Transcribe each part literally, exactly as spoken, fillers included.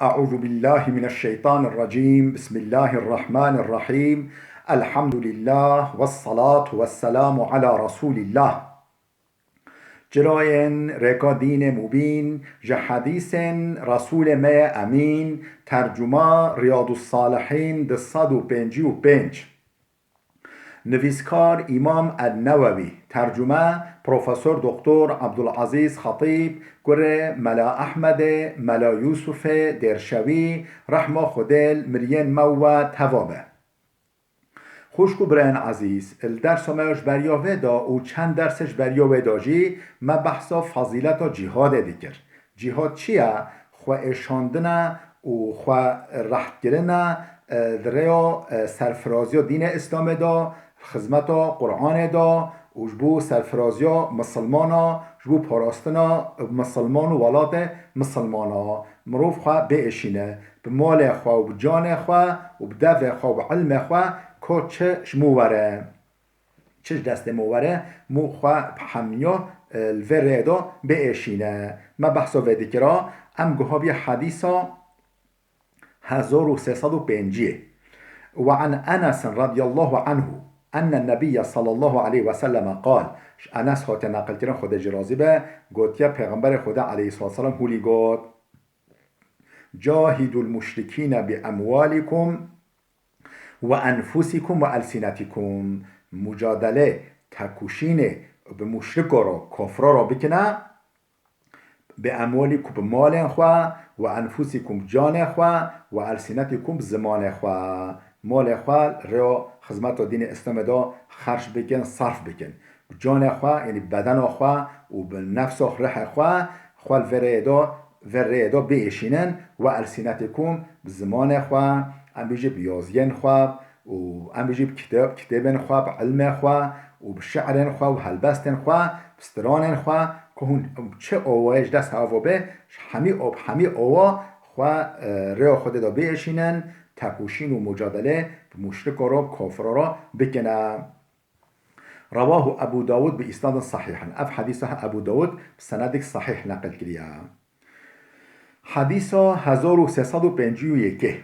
أعوذ بالله من الشيطان الرجيم. بسم الله الرحمن الرحيم. الحمد لله والصلاة والسلام على رسول الله. Çirayên rêka dînê mubîn, ji hedîsên Resûlê me yê Emîn, tercuma Riyadus Salihîn du sed û pêncî û pênc. Nivîskar Îmam El-Newewî, tercume Profesor Doktor Abdulazîz Xetîb, kurê Mela Ehmedê, Mela Yûsufê Dêrşewî, rehma Xwedê li miriyên me û we teva be. Xwişk û birayên ezîz, li dersa me ya ji beriya vê de û çend dersê ji beriya wê de jî me behsa fezîleta cîhadê dikir. Cîhad çi ye? Xwe êşandin e û xwe rehtkirin e, e, di rêya, e, serfiraziya dînê Îslamê de, xizmeta Quranê de û ji bo serfiraziya misilmana, ji bo parastina misilman û welatê misilmana mirov xwe biêşîne, bi malê xwe û bi canê xwe û bi devê xwe û bi ilmê xwe ka çi ji min were. Çi ji destê min were, min xwe bi hemiya, e, li vê rêyê de biêşîne. Me behsa vê dikira, em guhabiye hedîsa hezar û sê sed û pêncî. وعن أنس رضي الله عنه أن النبي صلى الله عليه وسلم قال. Ji Enes hate neqilkirin, Xwedê jî razî be, gotiye, Pêxemberê Xwedê aleyhissalatu vesselam hûlî got: جاهدوا المشركين بأموالكم وأنفسكم وألسنتكم. Mucadele, tekuşînê bi muşriko ro, kofro ro bikine, bi emwalikum, bi malên xwe, ve enfusikum, bi canê xwe, ve elsinetikum, bi zimanê xwe. Malê xwe rêya xizmeta dînê Îslamê de xerc bikin, sarf bikin. Bi canê xwe, yanî bedena xwe û bi nefsa xwe, rihê xwe, xwe li vê rêyê de, vê rêyê de biêşînin, ve elsinetikum, bi zimanê xwe, em bêjî bi yaziyên xwe, û em bêjî bi kitêb-, kitêbên xwe, bi ilmê xwe û bi şi'rên xwe û helbestên xwe, bi stranên xwe, ku hûn çi awayê ji dest hev be, ji hemî aw, bi hemî awa xwe, e, rêya Xwedê de biêşînin, tekoşîn û mucadelê bi muşriko re, bi kafiro re bikine. Rewahu Ebu Dawud bi îsnadin sahîhin. Ev hedîsa Ebu Dawud bi senedek sahîh neqil kiriye. Hedîsa hezar û sê sed û pêncî û yekê.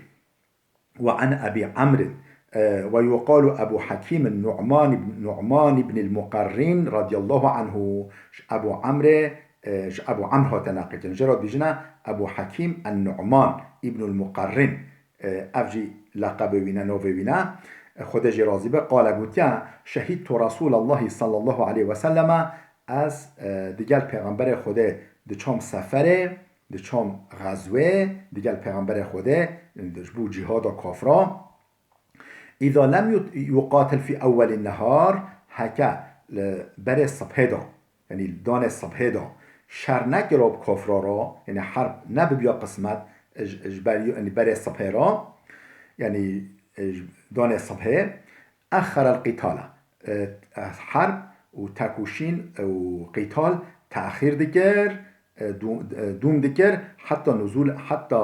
وعن أبي عمرو، e, ويقال أبو حكيم النعمان بن، نعمان بن المقرن رضي الله عنه. Ji Ebu Emrê, e, ji Ebu Emr hate neqilkirin. Jê re dibêjine Ebu Hekîm en-Nu'man îbnul Muqerrin. E, ev jî leqebê wî ne, navê wî ne. E, Xwedê jî razî be, qale gotiye, Şehîdtu Resûlallahî sallallahu aleyhi ve selleme, ez, e, digel Pêxemberê Xwedê diçom seferê, diçom xezwê, digel Pêxemberê Xwedê, ji bo cîhada kafra. Îza lem yut-, yuqatil fî ewwelin nehar, heke li berê sibhê de, yanî danê sibhê de şer nekira bi kafra re, yanî herb nebibiya qismet ji, ji ber, yanî berê sibhê re, yanî, e, ji danê sibhê, exxerel qîtala, e, herb û tekoşîn û qîtal texîr dikir, e, dû-, e, dûm dikir, heta nuzûl, heta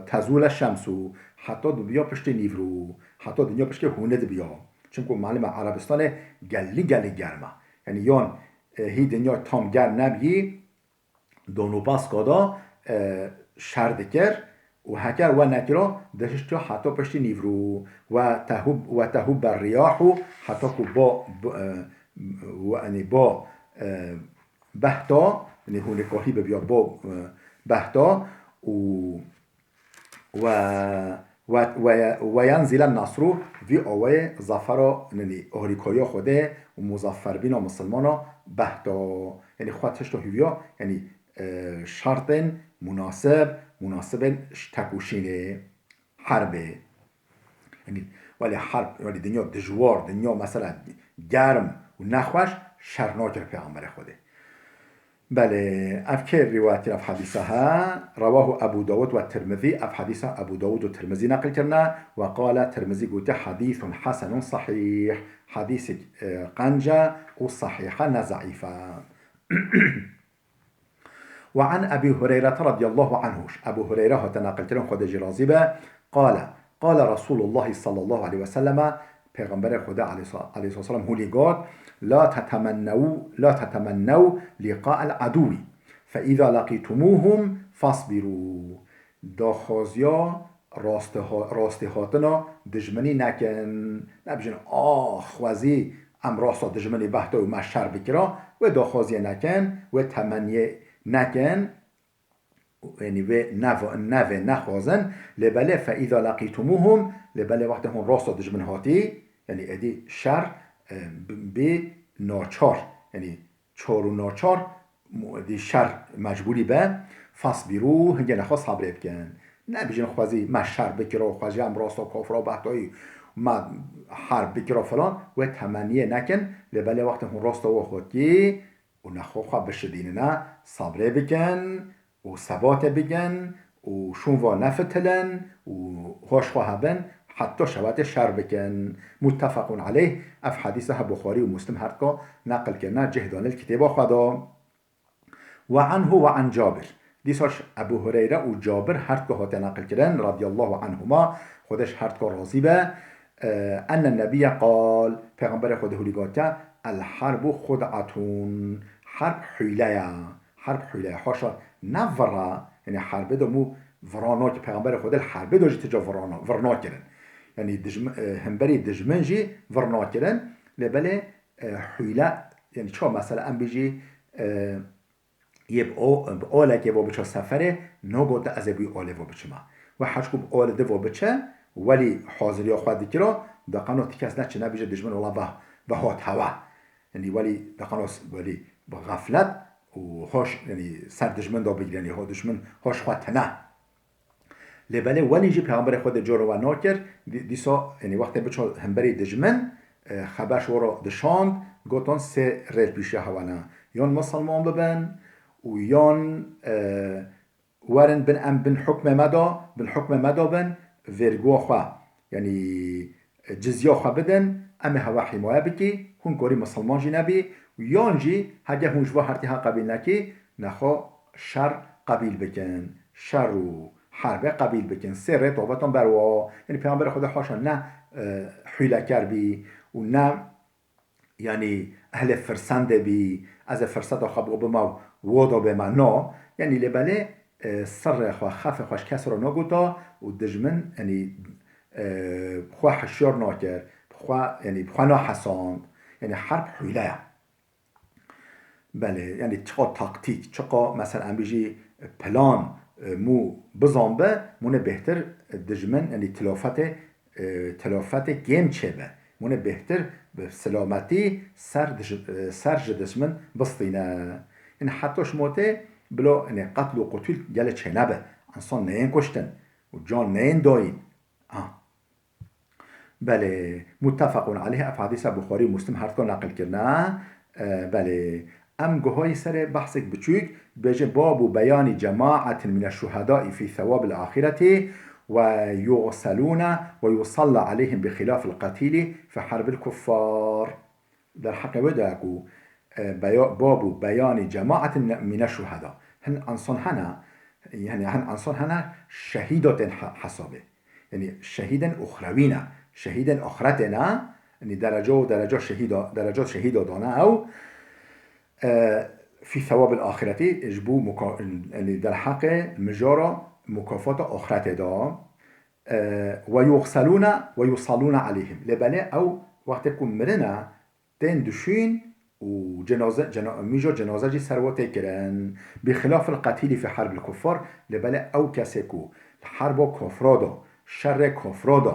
tezûle şemsû, heta dibiya piştê nîvro, heta dinya piştê hûne dibiya. Çimku malum e Erebistanê gelî gelî germ e. Yanî yan, e, hî dinya tam germ nebiyî, donopaska da, e, şer dikir û heker we nekira, dihiştiya heta piştî nîvro. Ve tehub-, ve tehubber riyahu, heta ku ba, b-, e, we, yanî ba, e, behta, yanî hûnikahî bibiya ba, e, behta û we, we, we, we yenzilen nasru, vî awayê zafera, yanî harîkariya Xwedê û muzafferbîna misilmana behta. Yanî xwe tişta hîviya, yanî, e, şertên munasib, munasibên ji tekoşînê, herbê. Yanî, welê herb, welê dinya dijwar, dinya mesela germ û nexweş şer nakir Pêxemberê Xwedê. Belê, ev kê rîwayetî ev hedîsa he? Rewahu Ebu Dawud ve Tirmizî, ev hedîsa Ebu Dawud û Tirmizî neqil kirine, ve qale Tirmizî gote, hedîsun hesenun sahîh, hedîsek, e, qenc e û sahîh e, ne zeîf e. Ve an Ebî Hureyrete radiyallahu anhu, ji Ebû Hureyre hate neqilkirin, Xwedê jî razî be, qale, qale Resûlullahî sallallahu aleyhi ve selleme, Pêxemberê Xwedê aleyhis-, aleyhisselam hûlî got, la tetemennew, la tetemennew liqa'el edûwî, fe îza leqîtumûhum fasbirû. daxwaziya rastiha-, rastîhatina dijminî nekin. Nebijin, "Ah, xwezî em rasta dijminî behtoy û me şer bikira." Wê daxwaziyê nekin, wê temenniyê nekin. Yanî wê nev-, nevê nexwazin. Lê belê fe îza leqîtumuhum, lê belê wextê hûn rasta dijmin hatî, yanî êdî şer, e, bi, bi naçar, yanî çar û naçar, mu-, dî şer mecbûrî be, fasbîrû, hingê nexwe sabrê bikin. Nebijin xwezî me şer bikira, xwezî em rasta kafira behtayî, me herb bikira filan, wê temenniyê nekin, lê belê wextê hûn rasta we xwetî û nexwe xwe bişidînine, sabrê bikin û sebatê bikin û şûn va nefitilin û hoş xwe hebin, heta şewatê şer bikin. Muttefequn aleyh, ev hedîse he Buxarî û Muslim her dika neqil kirine, cih dane li kitêba xwe de. Ve anhu ve an Cabir. Dîsa ji Ebu Hureyre û Cabir her dika hate neqil kirin, radiyallahu anhuma, Xwedê ji her dika razî be. E, enne nebiyye qal, Pêxemberê Xwedê hûlî gotiye, "El harbu xud'atun." Herb hûle ye. Herb hûle ye. Haşa ne vira, yanî herbê de mû vira nake. Pêxemberê Xwedê li herbê de jî ti ca vira na-, vir nakirin. Yanî dijm-, e, hemberî dijmin jî vir nakirin. Lê belê, e, hûle, yanî çawa mesela em bijî, e, yê bi o-, bi olekê vo biçe seferê, nagote ez ê bi olê vo biçime. Wê heçku bi olê di vo biçe, welî haziriya xwe dikira, deqeno ti kes neçine bije dijmin wela ve, ve hat hewe. Yanî welî deqeno s-, welî bi xeflet û hoş, yanî ser dijmin da bigire, yanî ho dijmin hoş xwe tine. Lê belê welî jî Pêxemberê Xwedê coro we nakir, dî-, dîsa, yanî wextê biço hemberî dijmin, e, xeber ji we re dişand, gotin sê rê li pîşiya hewe ne. Yan misilman bibin û yan, e, werin bin em bin hukmê me de, bin hukmê me de bin, vergiya xwe, yanî, e, cizya xwe bidin, em ê hewe hîmaye bikî, hûn korî misilman jî nebî, û yan jî hege hûn ji va hertî ha qebîl nekî, nexwe şer qebîl bikin, şer û herbe qebîl bikin. Sê rê tabetan ber wa. Yanî Pêxemberê Xwedê haşa ne, e, hûleker bî û ne, yanî ehlê firsendê bî, ez ê firseta xwe bo bima wo da bê me. No. Yanî lê belê, e, sirrê xwe, xefê xwe ji kes re nagota û dijmin, yanî, e, xwe hişyar nakir, xwe, yanî xwe nahesand. Yanî herb hûle ye. Belê, yanî çiqa taktîk, çiqa mesela em bijî plan, e, mû bizan be, mûne bêhtir dijmin, yanî tilafetê, e, tilafetê kêm çêbe. Mûne bêhtir bi selametî ser dij-, e, ser ji dijmin bistîne. Yanî heta ji motê bilo, yanî qetl û qutûl gelê çênebe. Însan neyên kuştin û can neyên dayîn. Ah. Belê, muttefequn aleyh, ev hadîsa Buxarî û Muslim her dika neqil kirine. E, belê. Em guhayî serê behsek biçûk, dibêje, "Babu beyanî cemaetin mine şuhedai fî sewabil axireti ve yuxselûne ve yusalla aleyhim bi xilafil qetîlî fi herbil kuffar." Derheqê wê de ku, e, beya-, babu beyanî cemaetin mine şuheda. Hin ensan hene, yanî hin ensan hene şehîda tên he-, hesabê. Yanî şehîdên uxrewî ne, şehîdên axretê ne, yanî dereca û dereca şehîda, dereca şehîda dane ew, e, fî sewabil axireti, ji bo muka-, yanî derheqê mijara mukafata axretê de, e, ve yuxselûne ve yusallûne aleyhim. Lê belê ew wextê ku mirine, tên dişûn û cenaze, cena-, mîja cenaze jî ser we tê kirin. Bi xilafil qetîlî fi herbil kuffar, lê belê ew kesê ku li herba kofra de, şerê kofra de,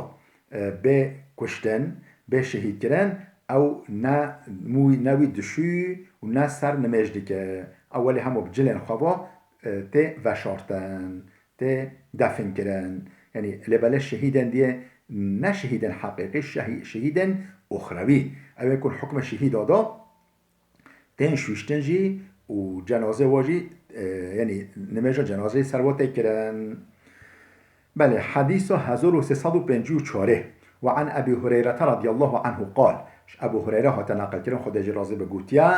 e, bê kuştin, bê şehîd kirin, ew ne mû-, ne wî dişû û ne ser nimêj dike. Ew welê hema bi cilên xwe ve, e, tê veşartin. Tê defn kirin. Yanî lê belê şehîdên diyê ne şehîdên heqîqî, şehî-, şehîdên uxrewî. Ew ê ku hukmê şehîda da, tên şûştin jî û cenazê wa jî, e, yanî nimêja cenazeyê ser wa tê kirin. Belê, hedîsa hezar û sê sed û pêncî û çarê. Ve an Ebî Hureyrete radiyallahu anhu qal. Ji Ebû Hureyre hate neqilkirin, Xwedê jî razî be, gotiye,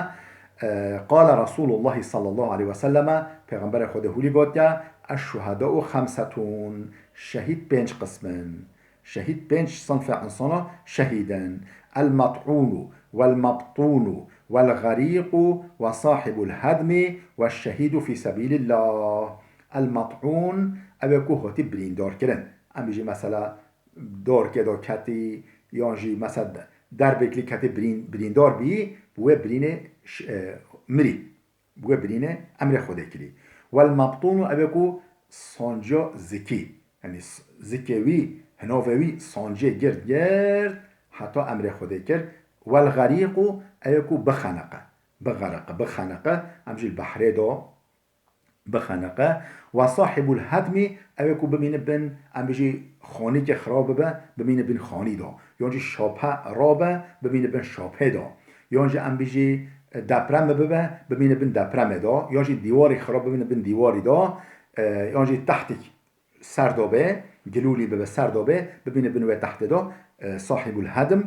e, qale Resûlullahî sallallahu aleyhi ve selleme, Pêxemberê Xwedê hûlî gotiye, "Eşşuhedau xemsetun, şehîd pênc qism in." Şehîd pênc sinfê insana şehîd in. El-met'ûnu, wel-mebtûnu, wel-xerîqu, ve sahibul hedmi, ve şehîdu fî sebîlillah. El-met'ûn, ew ê ku hatî birîndar kirin. Em jî mesela dorkê de ketî, yan jî mesela derbêklî ketî birîn-, birîndar bî, bi wê birînê ş-, e, mirî. Bi wê birînê emrê Xwedê kirî. Wel mebtûn û ew ê ku sanciya zikî, yanî s-, zikê wî, hinavê wî sanciyê gird gird heta emrê Xwedê kir. Wel xerîq û ew ê ku bixeniqe, bixeriqe, bixeniqe, em jî li behrê de bixeniqe. Wa sahibul hedmî, ew ê ku bimîne bin, em bijî xanîkê xira bibe, bimîne bin xanî de. Yan jî şaphe rabe, bimîne bin şaphê de. Yan jî em bijî, e, deprem bibe, bimîne bin depremê de. Yan jî dîwarê xira bimîne bin dîwarî de. E, yan jî tehtik ser de be, gilûlî bibe ser de be, bimîne bin wê tehtê de. E, sahibul hedm.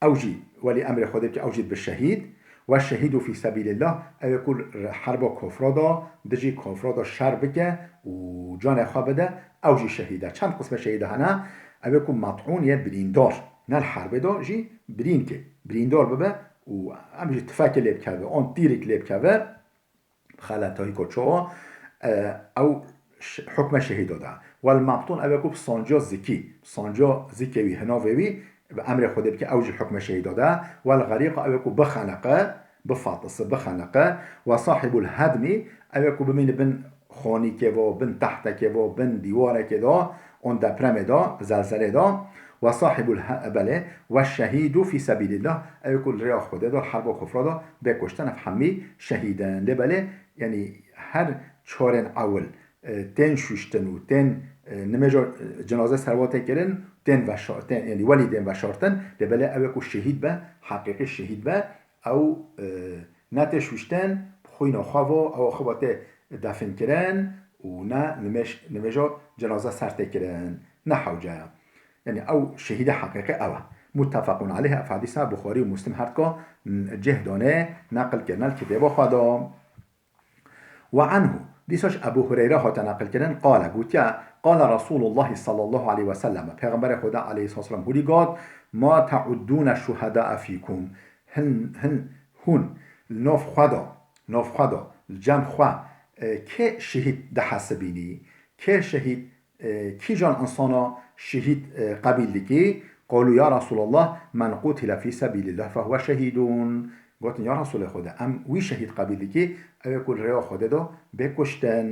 Ew jî welî emrê Xwedê bike, ew jî dibe şehîd. Ve şehîdu fî sebîlillah, ew ê ku li herba kofra de, dijî kofra de şer bike û canê xwe bide, ew jî şehîd e. Çend qismê şehîda hene? Ew ê ku met'ûn yê birîndar, ne li herbê de jî birînkê, birîndar bibe û em jî tifekê lê bikeve, an tîrik lê bikeve, xeletayî ku çawa, e, ew ş-, hukme şehîda da. Wel mebtûn, ew ê ku bi sanciya zikî, bi sanciya zikê wî, hinavê wî, bi emrê Xwedê bike, ew jî hukme şehîda da. Wel xerîqa, ew ê ku bixeniqe, bifatise, bixeniqe. Wa sahibul hedmî, ew ê ku bimîne bin xanîkê ve, bin tehtekê ve, bin dîwarekê de, on depremê de, zelzelê de. Wa sahibul he-, belê, ve şehîdu fî sebîlillah, ew ê ku li rêya Xwedê de, herba kofra de bê kuştin, ev hemî şehîd in. Lê belê, yanî her çarên ewil, e, tên şuştin û tên, e, nimêja, e, cenaze serwa tê kirin, tên veşa-, tên, yanî welî tên veşartin, lê belê ew ê ku şehîd be, heqîqî şehîd be, ew, e, ne tê şuştin, bi xwîna xwe ve, ew xwe ve tê defin kirin û ne nimêj-, nimêja cenaze ser tê kirin. Ne hewce ye. Yanî ew şehîdê heqîqî ew e. Muttefequn aleyh, ev hedîsa Buxarî û Muslim her dika cih dane, neqil kirine li kitêba xwe de. Ve anhu, dîsa ji Ebu Hureyre hate neqil kirin, qale, gotiye, qale Resûlullahî sallallahu aleyhi ve sellem, Pêxemberê Xweda aleyhisselam hûrî got, ma teuddûne şuhedâe fîkum, hin, hin, hûn, li nav xwe de, nav xwe de, li cem xwe, e, kê şehîd dihesibînî, kê şehîd E, kîjan insana şehîd, e, qebîl dikî? Qalû ya Resûlallah, men qutile fî sebîlillah fehuwe şehîdûn. Gotin, ya Resûlê Xwedê, em wî şehîd qebîl dikî, ew ê ku li rêya Xwedê de bê kuştin,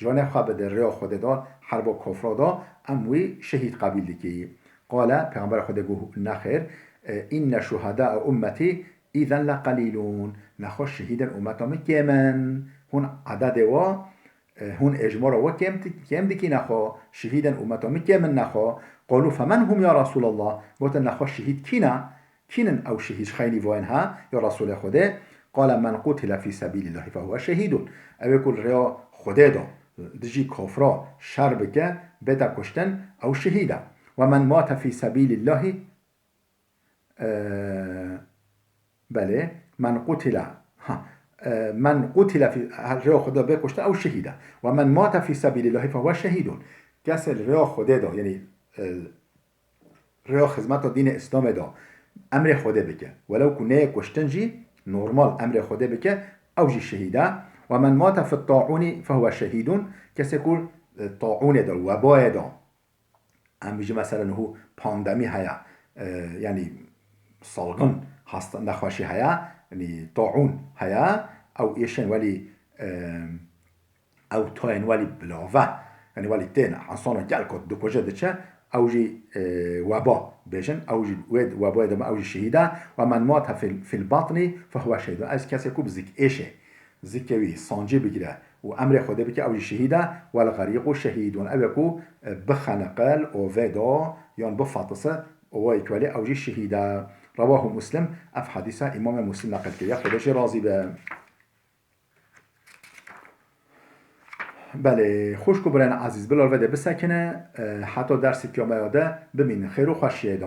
canê xwe bide rêya Xwedê de, herba kofra de, em wî şehîd qebîl dikî. Qale, Pêxemberê Xwedê got, nexêr, e, inne şuhedâe ummetî îzen leqelîlûn. Nexwe şehîdên ummeta min kêm in. Hûn ededê we E, hûn êjmara we kêm di-, kêm dikî nexwe, şehîdên ummeta min kêm in nexwe. Qalû femen hum ya Resûlallah? Gotin nexwe şehîd kî ne? Kîn in ew şehîd ji xeynî vayên ha, ya Resûlê Xwedê? Qale men qutile fî sebîlillahî fehuwe şehîdûn. Ew ê ku li rêya Xwedê de dijî kofra şer bike, bête kuştin, ew şehîd e. Ve men mate fî sebîlillahî E, belê, men qutila, ha, e, men qutila fî, ha, rêya Xwedê bê kuştin, ew şehîd e. Ve men mate fî sebîlillahî fehuwe şehîdûn. Kesê li rêya Xwedê de, yanî, e, rêya xizmeta dînê Îslamê de emrê Xwedê bike. Welew ku neyê kuştin jî, normal emrê Xwedê bike, ew jî şehîd e. Ve men mate fit taûnî fehuwe şehîdûn. Kesê ku, e, taûnê de, webayê de, Em bijî mesela niho pandemî heye, e, yanî salgin hasta nexweşî heye, yanî taûn heye, ew êşên welî, e, ew tayên welî bilave, yanî welî tên, insana gelko dikuje diçe, ew jî, e, weba bêjin, ew jî wê webayê de me, ew jî şehîd e, ve men mate fil, fil batnî fehuwe şehîd. Ez kesê ku bi zik êşê, zikê wî sancî bigire û emrê Xwedê bike, ew jî şehîd e, wel xerîqû şehîdûn. Ew ê ku, e, bixeniqe li ovê de yan bifatise ovayê ku welê, ew jî şehîd e. Rewahu Muslim, ev hedîsa Îmamê Muslim neqil kiriye, Xwedê jê razî be. Belê, xwişk û birayên ezîz, bila li vê de bisekine, e, heta dersê kiyameya de bimînin xêr û xweşiyê de.